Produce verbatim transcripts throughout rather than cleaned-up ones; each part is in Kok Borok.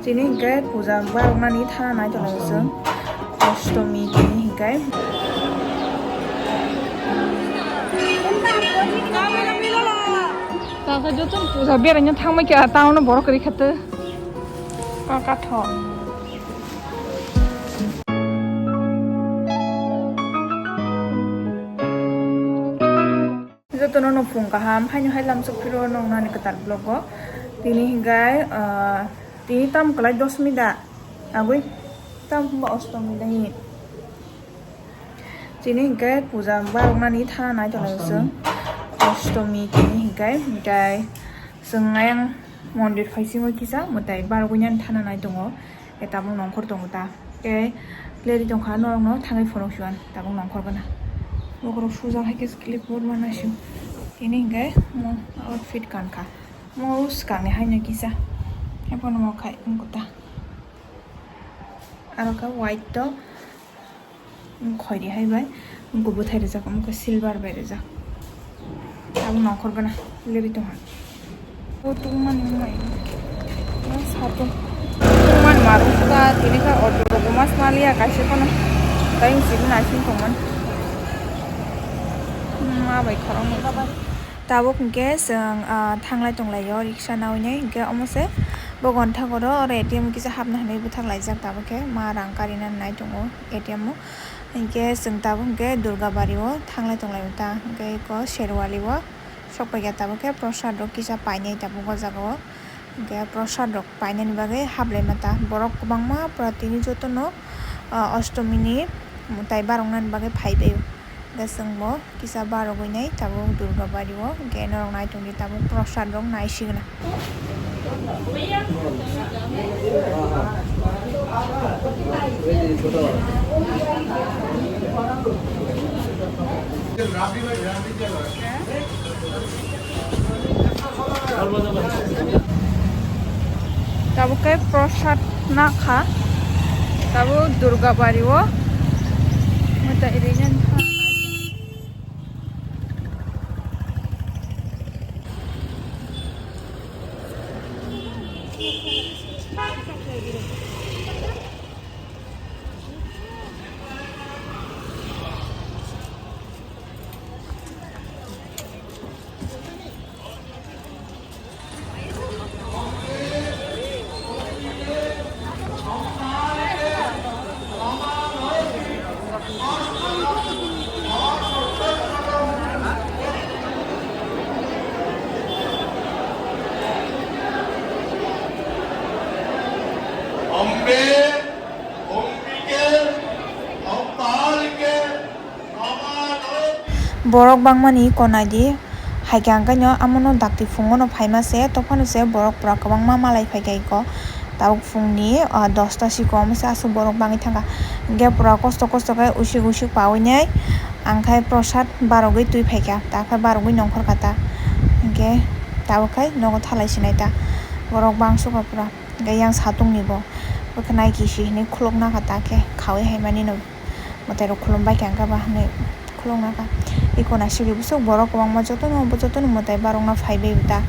Tini hinkhe puja baroknani thana nai tongo chwng. Ashtomi tini hinkhe. Tangkha joto puja beraina thangma khe town o borok kwrwi kha twi. Kaka tho. Jotono no phung kaham, haino hai lamsok phiro nong nani kwtal vlog o. Tini hinkhe, ah, tini tam kwlai dosmi da? Agwi tam hwnba ostomi da hi? Tini hinkhe puja baroknani thana nai tongo chwng. Ostomi tini hinkhe, hinkhe chwng ayang mondir phaisingo kisa mwtai barogwi nani thana nai tongo. Khe tabuk nongkhor tongo ta. Khe leri tongkha norokno thangwi phunuk suan tabuk nongkhor gana. Bokrok sujak hai khe clip board ma naising. Tini hinkhe mo outfit kankha. Mo swkangni haino kisa. Haiphano mo khai wngkha ta. Aro khe white to. Khoiri hai bai, wngkha bwthai rijak, wngkha silver bai rijak. Abo nongkhor gana, leri tongha. O tungmani wngmai. Satung. Tungmani marung kha, tini kha auto rok mas maliya, kaisa phano. Tai sini naising tongmani. Ma bai khoroknwi. Tabuk hinkhe chwng, ah, thanglai tonglaio riksa nawi nai, hinkhe omo se bo gonthagoro oro A T M kisa hapna hinwi bwthak laijak, tabuk khe ma rang karina nai tongo A T M o. Hinkhe chwng tabuk hinkhe Durgabari o thanglai tonglaio ta, hinkhe eko Sherwali o sokpaikha, tabuk khe prosad rok kisa painai tabuk o jaga o. Hinkhe prosad rok painani bagwi haplaima ta borok kwbangma pura tini jotono, ah, ostomi ni mwtai baroknani bagwi phaibaio. Hinkhe chwngbo kisa barogwi nai tabuk Durga bari o, hinkhe norok nai tongdi tabuk prosad rok naisigwna. Tabuk khe prosad nakha, tabuk Durga bari o mwtai rwina. Borok bangmani konai di, hai khe ang khe no amo no dakti phungo no phaima se, tokphano se borok pura kwbangma malai phai kha iko. Tabuk phungni, ah, dosta siko omo se aswk borok bangwi thangkha. Hinkhe pura kosto kosto khe usik usik pawi nai ang khai prosad barogwi twi phaikha, ta khe barogwi nongkhor kha ta. Hinkhe tabuk khai nogo thalai sinai ta. Borok bangsuka pura. Hinkhe yang satungni bo. Bo khe nai kisi hinwi khuluk nakha ta khe khawi hai mani no. Mwtai rok khulum bai kha hinkhe ba hinwi khuluk nakha. Iko naisik ri bwswk borok kwbangma jotono bo jotono mwtai barokna phai bai ta.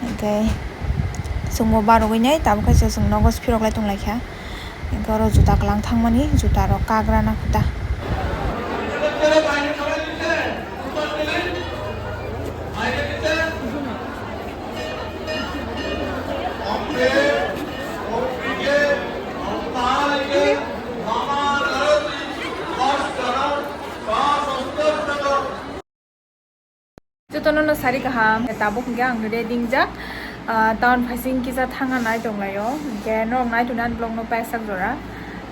Hinkhe chwngbo barogwi nai tabuk khe se chwng nogo phirok lai tong lai kha. Hinkhe oro juta kwlang thangmani juta rok kagra na khe ta. Jotono no sari kaham, tabuk hinkhe ang ready wngjak, ah, town phaising kisa thangna nai tonglaio, hinkhe norok nai tongna vlog no paisak jora.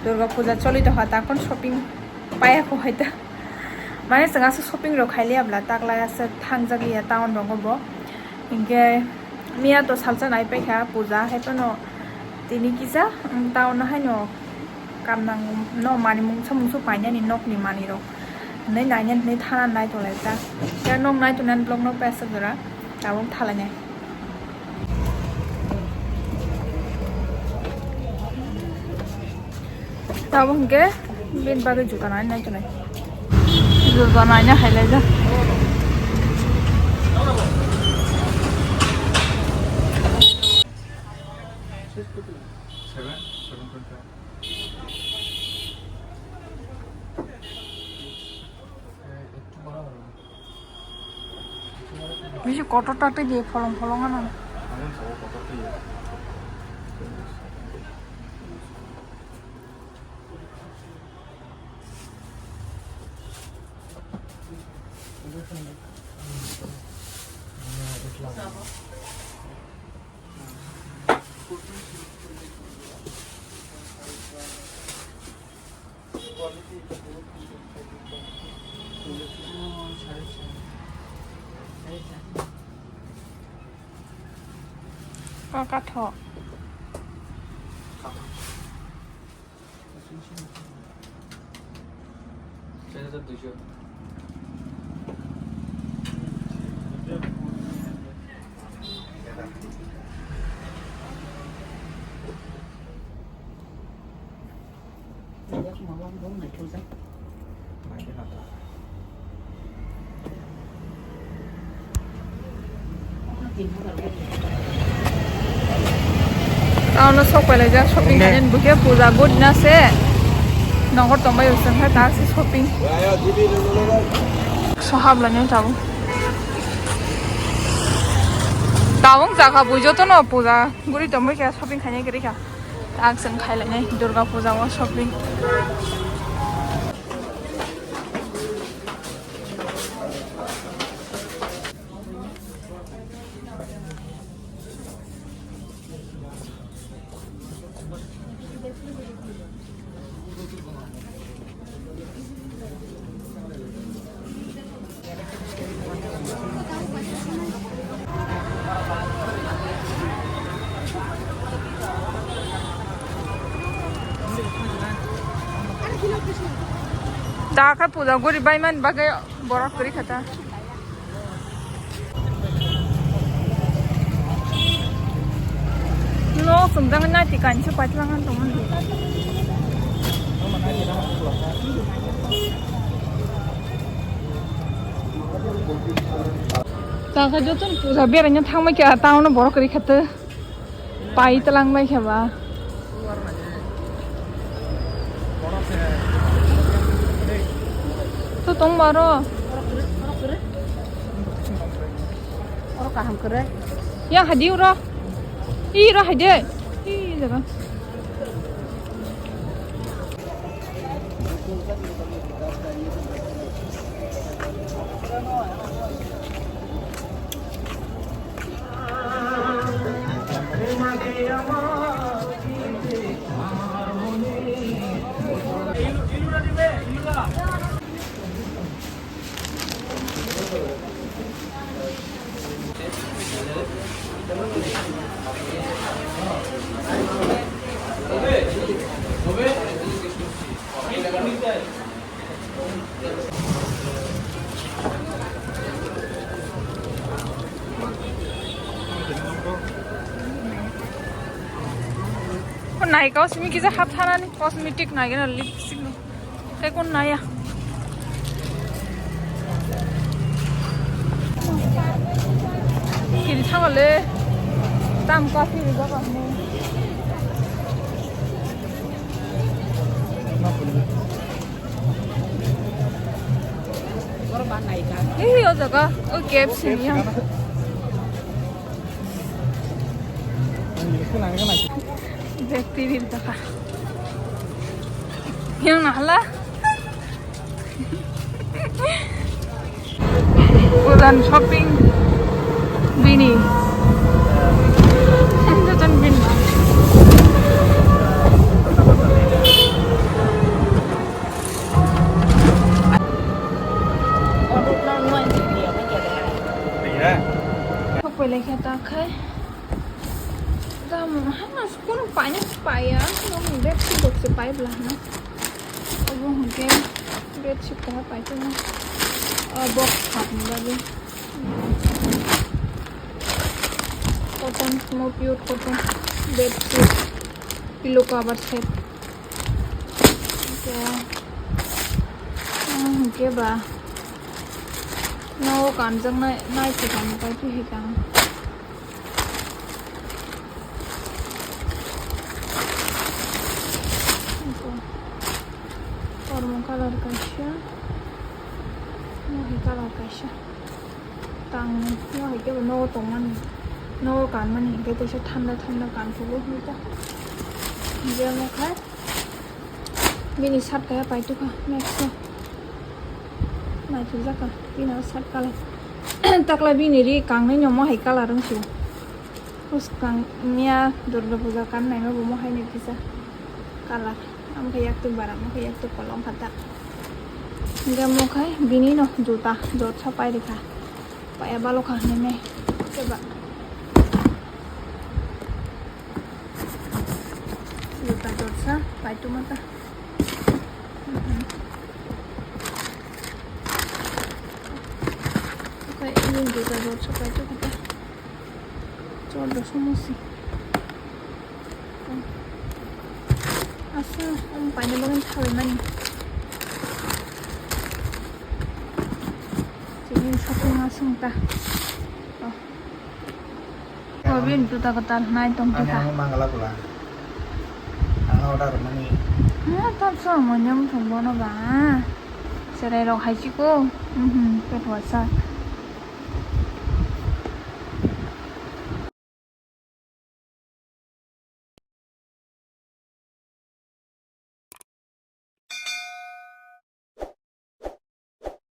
Durga puja choli tongkha, takon shopping paiya kho hai ta. Mane chwng aswk shopping rok khailiya bla, taklai aswk thangjak liya town rogo bo. Hinkhe miya to salsa nai paikha puja, hai phano tini kisa, um, town no haino kam nang no manwi mungsa mungsu painani nokni manwi rok hinwi nainani hinwi thana nai tonglaijak. Tei nok nai tongnani vlog no pesa jora tabuk thalainai. Tabuk hinkhe bini bagwi juta nai nai tongnai. Juta naina hai laijak. Seven, seven point five. Eh, একটু বড় হবে। Bisi kotor ta tei di pholong pholong ano. Ano sabo kotor tei ya. Ka-, kathok. Town o sok pailai jak shopping khainani bukhe puja guri na se nongkhor tongbai o chwng khe tak se shopping. So hap lainai tabuk. Tabuk jaga bui jotono puja guri tongbai khe shopping khainai kwrwi kha. Tak chwng khailainai Durga puja o shopping. Da khe puja guri bai man bagwi borok kwrwi kha ta. No, sumjang na ti kan chu patlang an tong. Ta kha jotun puja beraina thangma kya town o borok kwrwi kha ta. Pai talang bai khe ba. To tong baro. Oro kaham kwrwi. Ya hadi uro. I ro hadi. I jaga. Naikau simi kisa hap thanani cosmetic naigena lipstick no. Tei kun naya. Kiri thangale tam kathi rijak ang. Hei, o jaga, o K F C ni ya. Bek tibir taka. Yang nahala. Udan shopping bini. Yang jajan bini. Kok boleh kata kai? Dam, hana, kono paina paya, no, bed sheet box se pai bla na. Obo hwnkhe bed sheet kaha pai tongma. Ah, box hapni bagwi. Cotton, mo pure cotton bed sheet, pillow cover set. Hwnkhe, ah, hwnkhe ba, no, kanjaknai, nai se kanwi pai twi hai kang. Color kaisa. Mohai color kaisa. Tang mohai kebo nogo tongmani. Nogo kanmani hingke teisa thanda thanda kankugo hingke. Hingke mohai. Bini shirt kaya paitukha, Maxo. Naithokjakha, bini shirt color. Takla bini ri kangnai no mohai color wngkhe. Bwskang miya Durga Puja kannaima bo mohai ni kisa color. Amkhe yaktuk bara, amkhe yaktuk kolom kha ta. Hingke mohai bini no juta, jotsa pairikha. Paya balokha hinwi keba. Juta jotsa paituma ta. Mhm. Oke, ini juta jotsa paituma ta. Chordo somosi. Asa, um, paina bagwi thawi mani. Chini shopping asung ta. Oh. Oh, bin juta kwtal nai tong Ani kita. Ang mangala pula. Ang order mani. Ah, tak so monyam thong bono ba. Serai rok hai chiko. Mhm, petwa sa.